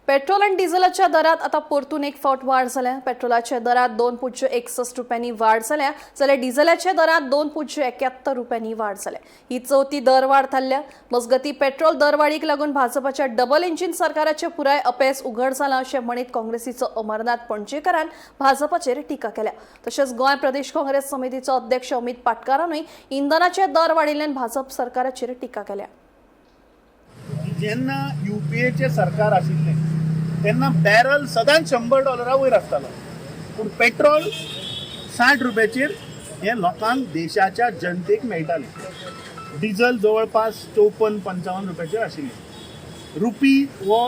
Petrol आनी डिझेलाच्या दरात आता परतून एक फावट वाड जाल्या. पेट्रोलाच्या दरात 2.61 रुपयांनी वाड जाल्या, जाल्यार डिझेलाच्या दरात 2.71 रुपयांनी वाड जाल्या. ही चवथी दरवाड थारल्या. मजगती, पेट्रोल दरवाडीक लागून भाजपाच्या डबल इंजिन सरकाराचे पुराय अपेस उघड जालां अशें म्हणीत काँग्रेसीचो अमरनाथ पणजेकारान भाजपाचेर टिका केल्या. तशेंच गोंय प्रदेश काँग्रेस समितीचो अध्यक्ष अमित पाटकारानूय इंधनाचे दर वाडिल्ल्यान भाजप सरकाराचेर टिका केल्या. जेन्ना युपीएचें सरकार आशिल्लें तेन्ना बॅरल सदांच 100 डॉलरा वयर आसतालो, पूण पेट्रोल 60 रुपयाचेर हें लोकांक, देशाच्या जनतेक मेळटालें. डिझल जवळपास 54-55 रुपयाचेर आशिल्लें. रुपी हो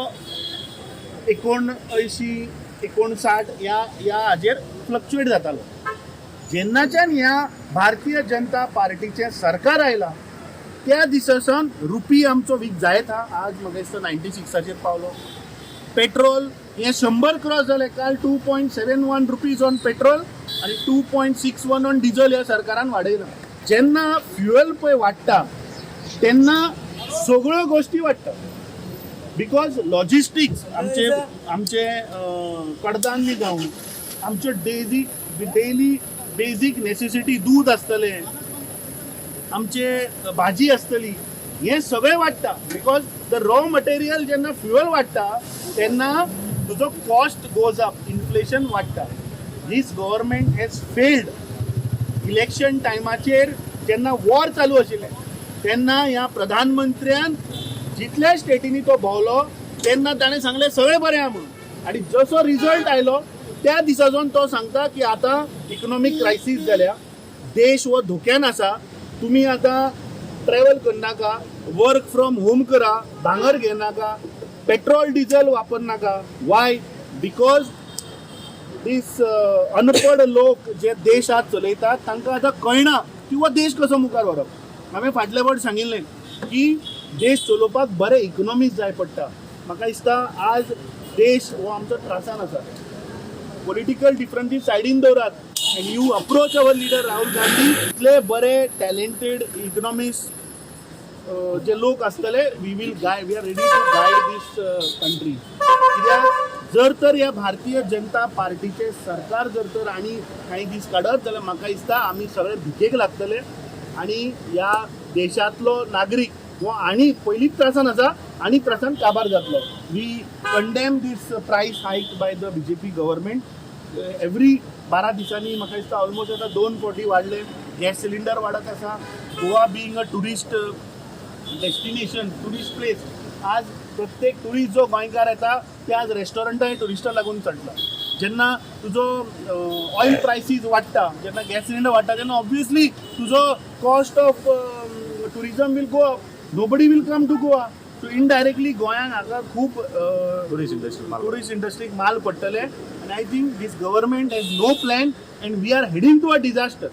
79, 59 ह्या ह्या हाजेर फ्लक्चुएट जातालो. जेन्नाच्यान ह्या भारतीय जनता पार्टीचें सरकार आयलां, त्या दिसा सावन रुपी आमचो वीक जायत हा. आज म्हाका दिसता 96चाचेर पावलो. पेट्रोल हें 100 क्रॉस जालें. काल ₹2.71 on petrol आनी 2.61 ऑन डिझल ह्या सरकारान वाडयलां. जेन्ना फ्युएल पळय वाडटा, तेन्ना सगळ्यो गोश्टी वाडटा, because logistics, आमचे आमचे कडधान्य जावं, आमच्यो डेली बेजीक नेसेसिटी, दूद आसतलें, आमचे भाजी आसतली, हें सगळें वाडटा, because the raw material जेन्ना फ्युअल वाडटा तेन्ना तुजो कॉस्ट गोज अप, इन्फ्लेशन वाडटा. This government has failed. Election टायमाचेर जेन्ना वॉर चालू आशिल्लें, तेन्ना ह्या प्रधानमंत्र्यान जितल्या स्टेटींनी तो भोंवलो, तेन्ना ताणें सांगलें सगळें बरें आहा म्हणून. आनी जसो रिजल्ट आयलो, त्या दिसाच्यान तो सांगता की आतां इकनॉमीक क्रायसीस जाल्या, देश हो धोक्यान आसा, तुमी आतां ट्रॅवल करनाका, वर्क फ्रॉम होम करा, भांगर घेनाका, पेट्रोल डिझल वापरनाका. वाय? Because दीस अनपड लोक जे देश आज चलयतात, तांकां आतां कळना की हो देश कसो मुखार व्हरप. हांवें फाटल्या फावट सांगिल्लें की देश चलोवपाक बरे इकॉनॉमिस्ट जाय पडटा. म्हाका दिसता आज देश हो आमचो त्रासान आसा. पॉलिटिकल डिफरन्सीस सायडीन दवरात and you approach our leader Rahul Gandhi. इतले बरे टॅलेंटेड इकॉनॉमिस्ट जे लोक आसतले, we will guide, we are ready to guide this country. कित्याक जर तर ह्या भारतीय जनता पार्टीचे सरकार जर तर आनी कांय दीस काडत जाल्यार म्हाका दिसता आमी सगळे भिकेक लागतले आनी ह्या देशांतलो नागरीक हो आनी पयलींच त्रासान आसा, आनी त्रासान काबार जातलो. We condemn this price hike by the BJP government. Every 12 दिसांनी म्हाका दिसता ऑलमोस्ट आतां दोन फावटी वाडले. गॅस सिलिंडर वाडत आसा. Goa being a tourist destination, tourist place, आज प्रत्येक टुरिस्ट जो गोंयकार येता, ते आज रेस्टॉरंटांय टुरिस्टां लागून चडटा. जेन्ना तुजो ऑयल प्रायसीस वाडटा, जेन्ना गॅस सिलिंडर वाडटा, तेन्ना ऑब्वियसली तुजो cost of tourism will go up. Nobody will come to Goa. So indirectly गोंयांक हांगा खूब टुरिस्ट इंडस्ट्री. टुरिस्ट इंडस्ट्रीक माल पडटले आनी I think this government has no plan and we are heading to a disaster.